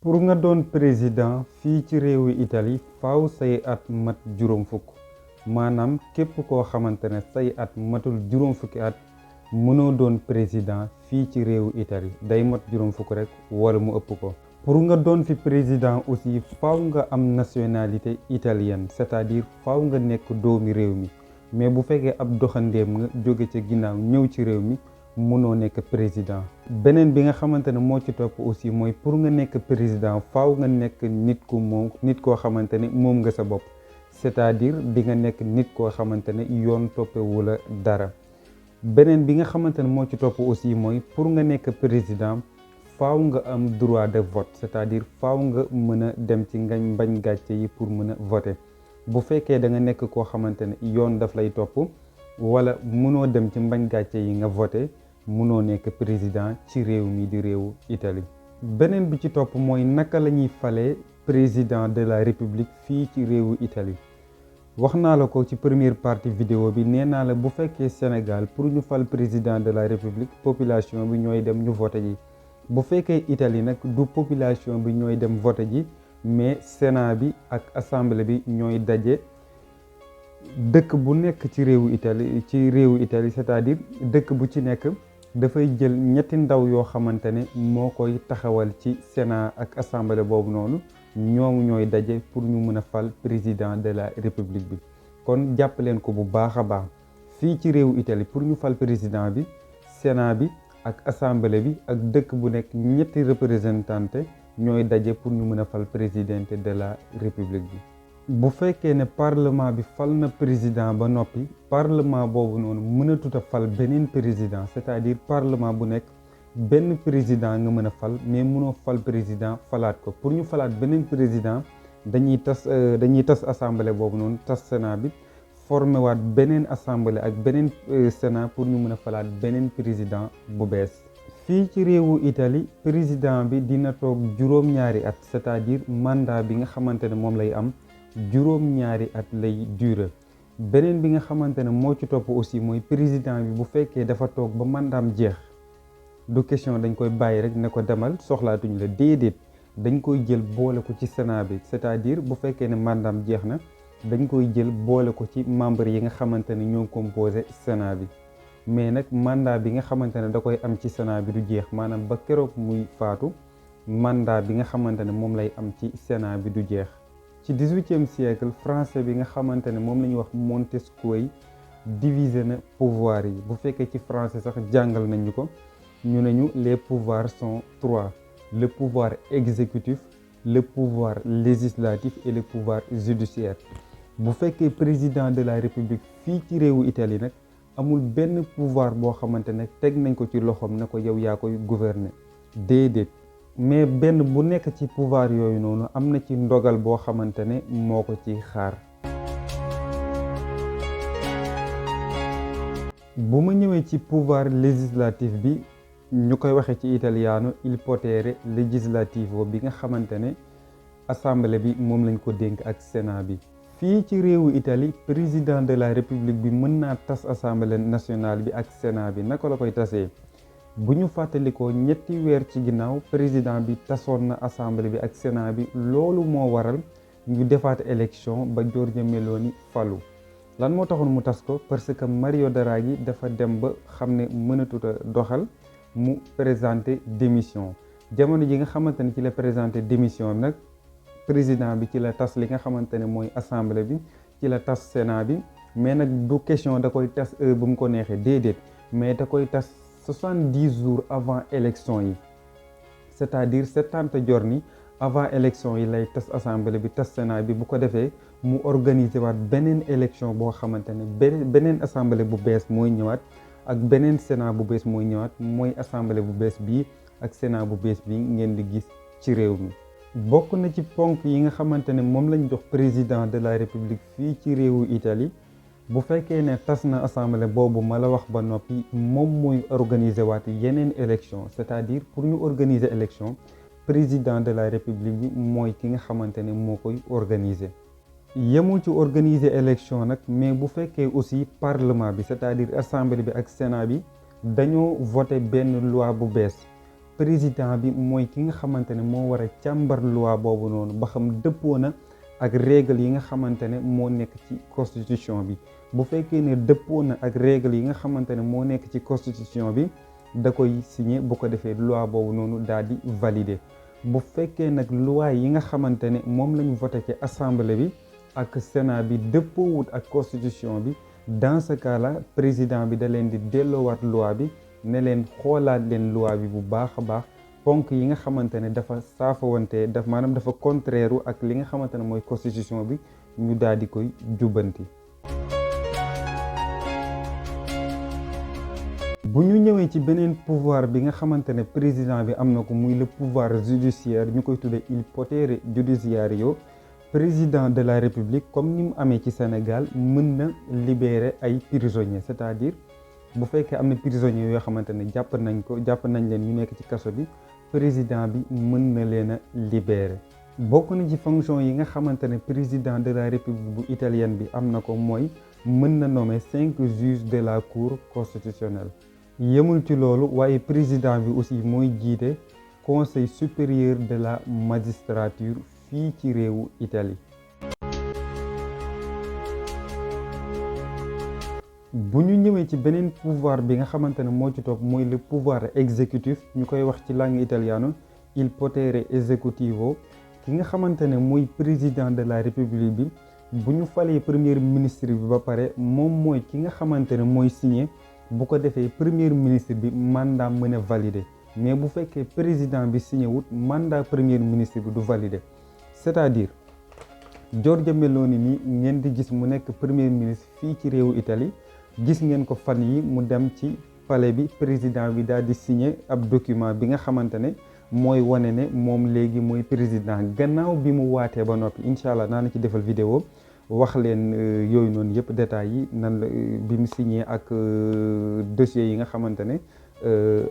pour nga doon président fii ci réewu Italie faaw say at mat juróom fukk maanaam képp koo xamante ne say at matul juróom fukki at mënoo doon président fii ci réewu Italie day mat juróom fukk rek wala mu ëpp ko. pour nga doon fi président aussi faaw nga am nationalité italienne c'est-à-dire faaw nga nekk doomi réew mi mais bu fekkee ab doxandeem nga jóge ca ginnaaw ñëw ci réew mi mënoo nekk président. beneen bi nga xamante ne moo ci topp aussi mooy pour nga nekk président faaw nga nekk nit koo xamante ne moom nga sa bopp c'est-à-dire di nga nekk nit koo xamante ne yoon toppewu la dara. beneen bi nga xamante ne moo ci topp aussi mooy pour nga nekk président faaw nga am droit de vote c'est-à-dire faaw nga mën a dem ci mbañ gàcce yi pour mën a voter. bu fekkee da nga nekk koo xamante ne yoon daf lay topp wala mënoo dem ci mbañ gàcce yi nga voter mënoo nekk président ci réew mi di réewu Italie. beneen bi ci topp mooy naka la ñuy falee président de la république fii ci réewu Italie. wax naa la ko ci première partie vidéo bi nee naa la bu fekkee Sénégal pour ñu fal président de la république population bi ñooy dem ñu voté ji. bu fekkee Italie nag du population bi ñooy dem voté ji mais Sénat bi ak assemblée bi ñooy daje. dëkk bu nekk ci réewu Italie c'est-à-dire dëkk bu ci nekk dafay jël ñetti ndaw yoo xamante ne moo koy taxawal ci Sénat ak assemblée boobu noonu ñoom ñooy daje pour ñu mën a fal président de la république bi. kon jàpp leen ko bu baax a baax fii ci réewu Italie pour ñu fal président bi Sénat bi ak assemblée bi ak dëkk bu nekk ñetti représentanté ñooy daje pour ñu mën a fal président de la république bi. bu fekkee ne parlement bi fal na président ba noppi parlement boobu noonu mënatut a fal beneen président c'est-à-dire parlement bu nekk benn président nga mën a fal mais mënoo fal président falaat ko. pour ñu falaat beneen président dañuy tas assemblée boobu noonu tas sénat bi formé waat beneen assemblée ak beneen sénat pour ñu mën a falaat beneen président bu bees. fii ci réewu Italie président bi dina toog juróom-ñaari at c'est-à-dire mandat bi nga xamante ne moom lay am juróom-ñaari at lay durer. beneen bi nga xamante ne moo ci topp aussi mooy président bi bu fekkee dafa toog ba mandaam jeex du question dañ koy bàyyi rek ne ko demal soxlaatuñ la déedéet dañ koy jël boole ko ci sénat bi c'est-à-dire bu fekkee ne mandaam jeex na dañ koy jël boole ko ci membre yi nga xamante ne ñoo composé sénat bi mais nag mandat bi nga xamante ne da koy am ci sénat bi du jeex maanaam ba keroog muy faatu mandat bi nga xamante ne moom lay am ci sénat bi du jeex. ci 18e siècle français bi nga xamante ne moom la ñuy wax Montesquieu divisé na pouvoir yi bu fekkee ci français sax jàngal nañu ko ñu ne ñu les pouvoirs sont trois: le pouvoir exécutif, le pouvoir législatif et le pouvoir judiciaire. bu fekkee président de la république fii ci réewu Italie nag amul benn pouvoir boo xamante ne teg nañ ko ci loxoom ne ko yow yaa koy gouverner déedéet. mais benn bu nekk ci pouvoir yooyu noonu am na ci ndogal boo xamante ne moo ko ci xaar. bu ma ñëwee ci pouvoir législatif bi ñu koy waxee ci italiano il potere legislativo bi nga xamante ne assemblée bi moom lañ ko dénk ak sénat bi. fii ci réewu Italie président de la république bi mën naa tas assemblée nationale bi ak sénat bi naka la koy tasee. bu ñu fàttalikoo ñetti weer ci ginnaaw président bi tasoon na assemblée bi ak sénat bi loolu moo waral ñu defaat élection ba Giorgia Meloni falu. lan moo taxoon mu tas ko parce que Mario Draghi dafa dem ba xam ne mënatut a doxal mu présenté démission. jamono ji nga xamante ne ci la présenté démission nag président bi ci la tas li nga xamante ne mooy assemblée bi ci la tas sénat bi mais nag du question da koy tas bu mu ko neexee déedéet mais da koy tas 70 jours avant élection yi c'est-à-dire 70 giorni avant élection yi lay tas assemblée bi tas sénat bi bu ko defee mu organiser waat beneen élection boo xamante ne beneen assemblée bu bees mooy ñëwaat ak beneen sénat bu bees mooy ñëwaat mooy assemblée bu bees bii ak sénat bu bees bi ngeen di gis ci réew mi. bokk na ci ponk yi nga xamante ne moom lañ jox président de la république fii ci réewu Italie. bu fekkee ne tas na assemblée boobu ma la wax ba noppi moom mooy organiser waat yeneen élection c'est-à-dire pour ñu organiser élection président de la république bi mooy ki nga xamante ne moo koy organiser. yemul ci organiser élection nag mais bu fekkee aussi parlement bi c'est-à-dire assemblée bi ak sénat bi dañoo voté benn loi bu bees président bi mooy ki nga xamante ne moo war a càmbar loi boobu noonu ba xam dëppoo na ak règle yi nga xamante ne moo nekk ci constitution bi. bu fekkee ne dëppoo na ak règle yi nga xamante ne moo nekk ci constitution bi da koy signé bu ko defee loi boobu noonu daal di valider. bu fekkee nag loi yi nga xamante ne moom lañu voté ci assemblée bi ak sénat bi dëppoowut ak constitution bi, dans ce cas là président bi da leen di delloowaat loi bi ne leen xoolaat leen loi bi bu baax a baax, ponk yi nga xamante ne dafa saafawante maanaam dafa contraire ak li nga xamante ne mooy constitution bi ñu daal di koy jubbanti. bu ñu ñëwee ci beneen pouvoir bi nga xamante ne président bi am na ko muy le pouvoir judiciaire, ñu koy tuddee il potere giudiziario. Président de la république comme ni mu amee ci Sénégal mën na libérer ay prisonniers, c'est-à-dire bu fekkee am na prisonniers yoo xamante ne jàpp nañ leen ñu nekk ci kaso bi, président bi mën na leen a libérer. bokk na ci fonction yi nga xamante ne président de la république bu italienne bi am na ko mooy mën na nommer 5 juges de la cour constitutionnelle. yemul ci loolu waaye président bi aussi mooy jiite conseil supérieur de la magistrature fii ci réewu Italie. bu ñu ñëwee ci beneen pouvoir bi nga xamante ne moo ci topp mooy le pouvoir exécutif, ñu koy wax ci langue italiano il potere esecutivo. ki nga xamante ne mooy président de la république bi bu ñu falee premier ministre bi ba pare moom mooy ki nga xamante ne mooy signé. bu ko defee premier ministre bi mandat mën a valider, mais bu fekkee président bi signé wut mandat premier ministre bi du valider. c'est-à-dire Giorgia Meloni mi ngeen di gis mu nekk premier ministre fii ci réewu Italie, gis ngeen ko fan yi mu dem ci palais bi, président bi daal di signé ab document bi nga xamante ne mooy wane ne moom léegi mooy président gannaaw bi mu waatee ba noppi. incha allah naa na ci defal vidéo wax leen yooyu noonu yëpp détails yi nan la bi mu signé ak dossier yi nga xamante ne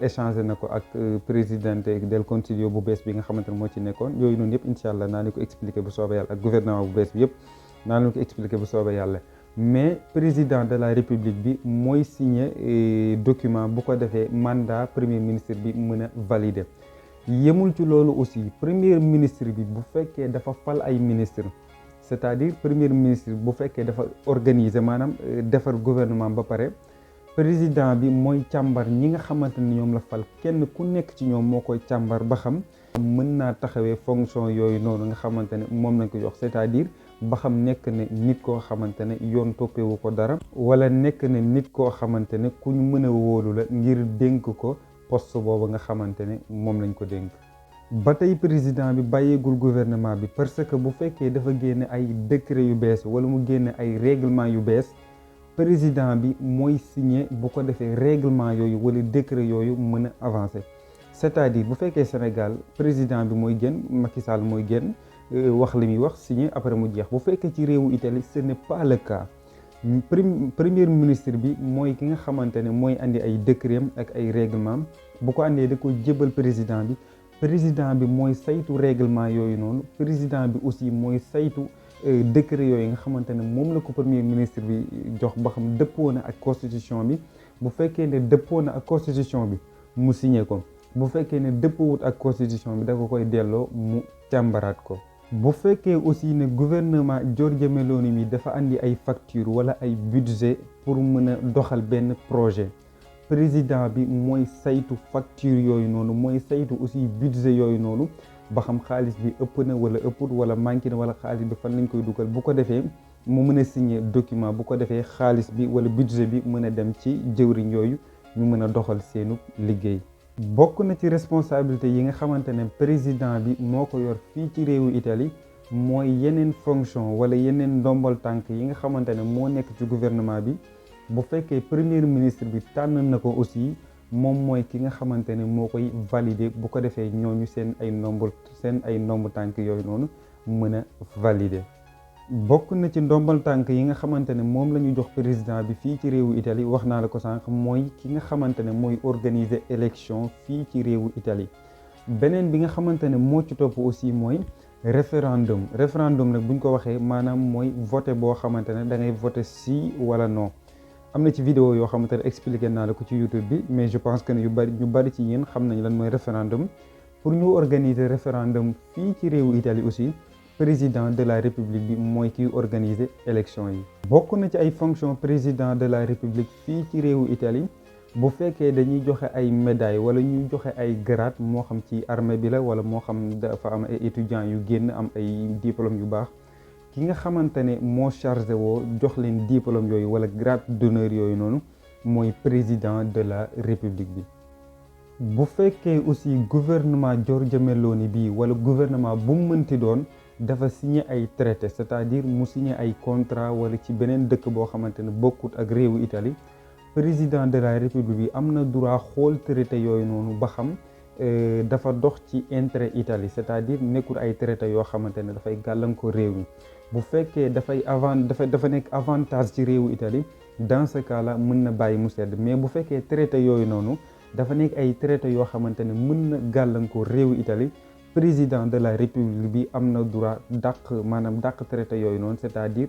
échangé na ko ak présidente del consiglio bu bees bi nga xamante ne moo ci nekkoon. yooyu noonu yëpp incha allah naa leen ko expliqué bu soobee yàlla ak gouvernement bu bees bi yëpp naa leen ko expliqué bu soobee yàlla. mais président de la république bi mooy signé document bu ko defee mandat premier ministre bi mën a valider. yemul ci loolu aussi premier ministre bi bu fekkee dafa fal ay ministre, c'est-à-dire premier ministre bu fekkee dafa organiser maanaam defar gouvernement ba pare, président bi mooy càmbar ñi nga xamante ne ñoom la fal, kenn ku nekk ci ñoom moo koy càmbar ba xam mën naa taxawee fonction yooyu noonu nga xamante ne moom lañ ko jox, c'est-à-dire ba xam nekk ne nit koo xamante ne yoon toppewu ko dara, wala nekk ne nit koo xamante ne ku ñu mën a wóolu la ngir dénk ko poste boobu nga xamante ne moom lañ ko dénk. ba tey président bi bàyyeegul gouvernement bi, parce que bu fekkee dafa génne ay décret yu bees wala mu génne ay règlement yu bees, président bi mooy signé bu ko defee règlement yooyu wala décret yooyu mën a avancer. c'est-à-dire bu fekkee Sénégal président bi mooy génn, Macky Sall mooy génn wax li muy wax signé après mu jeex. bu fekkee ci réewu Italie ce n'est pas le cas. premier ministre bi mooy ki nga xamante ne mooy andi ay décret ak ay règlement, bu ko andee da koy jébal président bi. président bi mooy saytu règlement yooyu noonu, président bi aussi mooy saytu décret yooyu nga xamante ne moom la ko premier ministre bi jox ba xam dëppoo na ak constitution bi. bu fekkee ne dëppoo na ak constitution bi mu signé ko, bu fekkee ne dëppoowut ak constitution bi da ko koy delloo mu càmbaraat ko. bu fekkee aussi ne gouvernement Giorgia Meloni mi dafa andi ay facture wala ay budget pour mën a doxal benn projet, président bi mooy saytu facture yooyu noonu, mooy saytu aussi budget yooyu noonu ba xam xaalis bi ëpp na wala ëpput wala manqué na wala xaalis bi fan lañ koy dugal. bu ko defee mu mën a signer document, bu ko defee xaalis bi wala budget bi mën a dem ci jëwriñ yooyu ñu mën a doxal seenu liggéey. bokk na ci responsabilité yi nga xamante ne président bi moo ko yor fii ci réewu Italie mooy yeneen fonction wala yeneen ndombal tànk yi nga xamante ne moo nekk ci gouvernement bi. bu fekkee premier ministre bi tànn na ko aussi moom mooy ki nga xamante ne moo koy valider, bu ko defee ñooñu seen ay ndomb tànk yooyu noonu mën a valider. bokk na ci ndombal tànk yi nga xamante ne moom la ñu jox président bi fii ci réewu Italie, wax naa la ko sànq, mooy ki nga xamante ne mooy organiser élection fii ci réewu Italie. beneen bi nga xamante ne moo ci topp aussi mooy référendum nag buñ ko waxee maanaam mooy voté boo xamante ne da ngay voté si wala non. am na ci vidéo yoo xamante ne expliqué naa la ko ci YouTube bi, mais je pense que ne ñu bari ci yéen xam nañ lan mooy référendum. Pour ñu organiser référendum fii ci réewu Italie aussi, président de la république bi mooy kiy organiser élection yi. bokk na ci ay fonction président de la république fii ci réewu Italie, bu fekkee dañuy joxe ay médailles wala ñuy joxe ay grade, moo xam ci armée bi la wala moo xam dafa am ay étudiants yu génn am ay diplôme yu baax, ki nga xamante ne moo chargé woo jox leen diplôme yooyu wala grade d'honneur yooyu noonu mooy président de la république bi. bu fekkee aussi gouvernement Giorgia Meloni bii wala gouvernement bu mu mënti doon dafa signé ay traité, c'est-à-dire mu signé ay contrat wala ci beneen dëkk boo xamante ne bokkut ak réewu Italie, président de la république bi am na droit xool traité yooyu noonu ba xam dafa dox ci intérêt Italie, c'est-à-dire nekkul ay traité yoo xamante ne dafay gàllankoor réew mi. bu fekkee dafa nekk avantage ci réewu Italie, dans ce cas là mën na bàyyi mu sedd, mais bu fekkee traité yooyu noonu dafa nekk ay traité yoo xamante ne mën na gàllankoor réewu Italie, président de la république bi am na droit dàq traité yooyu noonu, c'est-à-dire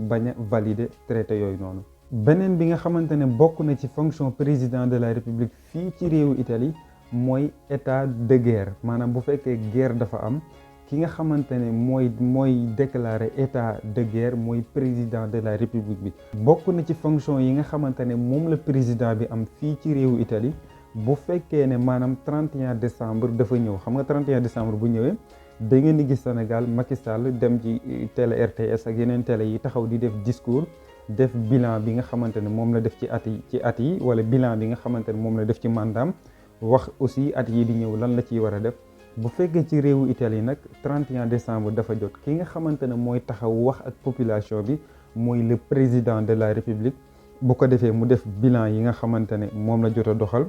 bañ a valider traité yooyu noonu. beneen bi nga xamante ne bokk na ci fonction président de la république fii ci réewu Italie mooy état de guerre, maanaam bu fekkee guerre dafa am, ki nga xamante ne mooy déclarer état de guerre mooy président de la république bi. bokk na ci fonction yi nga xamante ne moom la président bi am fii ci réewu Italie. bu fekkee ne maanaam 31 décembre dafa ñëw, xam nga 31 décembre bu ñëwee da ngeen di gis Sénégal Macky Sall dem ci télé RTS ak yeneen télé yi taxaw di def discours, def bilan bi nga xamante ne moom la def ci at yi wala bilan bi nga xamante ne moom la def ci mandaam, wax aussi at yi di ñëw lan la ciy war a def. bu fekkee ci réewu Italie nag 31 décembre dafa jot, ki nga xamante ne mooy taxaw wax ak population bi mooy le président de la république. bu ko defee mu def bilan yi nga xamante ne moom la jot a doxal,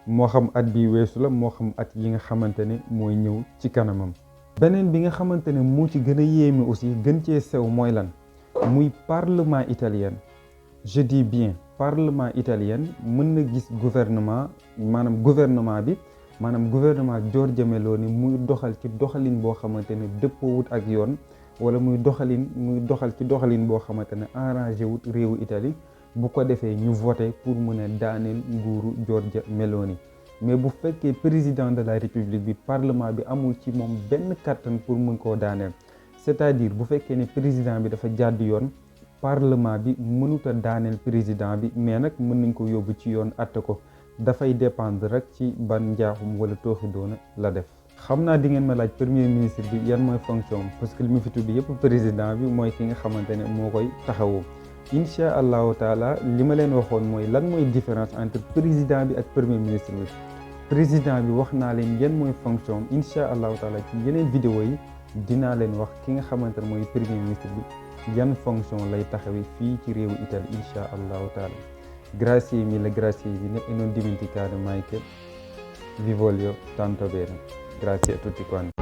moo xam at bi weesu la moo xam at yi nga xamante ne mooy ñëw ci kanamam. beneen bi nga xamante ne moo ci gën a yéeme aussi gën cee sew mooy lan, muy parlement italien. je dis bien parlement italien mën na gis gouvernement Giorgia Meloni muy doxal ci doxalin boo xamante ne dëppoowut ak yoon, wala muy doxal ci doxalin boo xamante ne arrangé wut réewu Italie. bu ko defee ñu voté pour mën a daaneel nguuru Giorgia Meloni. mais bu fekkee président de la république bi parlement bi amul ci moom benn kàttan pour mën koo daaneel, c'est-à-dire bu fekkee ne président bi dafa jàdd yoon, parlement bi mënut a daaneel président bi, mais nag mën nañ ko yóbbu ci yoon atte ko. dafay dépendre rek ci ban njaaxum wala tooxi doona la def. xam naa di ngeen ma laaj premier ministre bi yan mooy fonction, parce que li mu fi tudd yëpp président bi mooy ki nga xamante ne moo koy taxawoo. incha allahu taala li ma leen waxoon mooy lan mooy différence entre président bi ak premier ministre bi. président bi wax naa leen yan mooy fonction, incha allahu taala ci yeneen vidéo yi dinaa leen wax ki nga xamante ne mooy premier ministre bi yan fonction lay taxawee fii ci réewu Italie incha allahu taala. Grazie mille e non dimenticate mai che vi voglio tanto bene. Grazie a tutti quanti.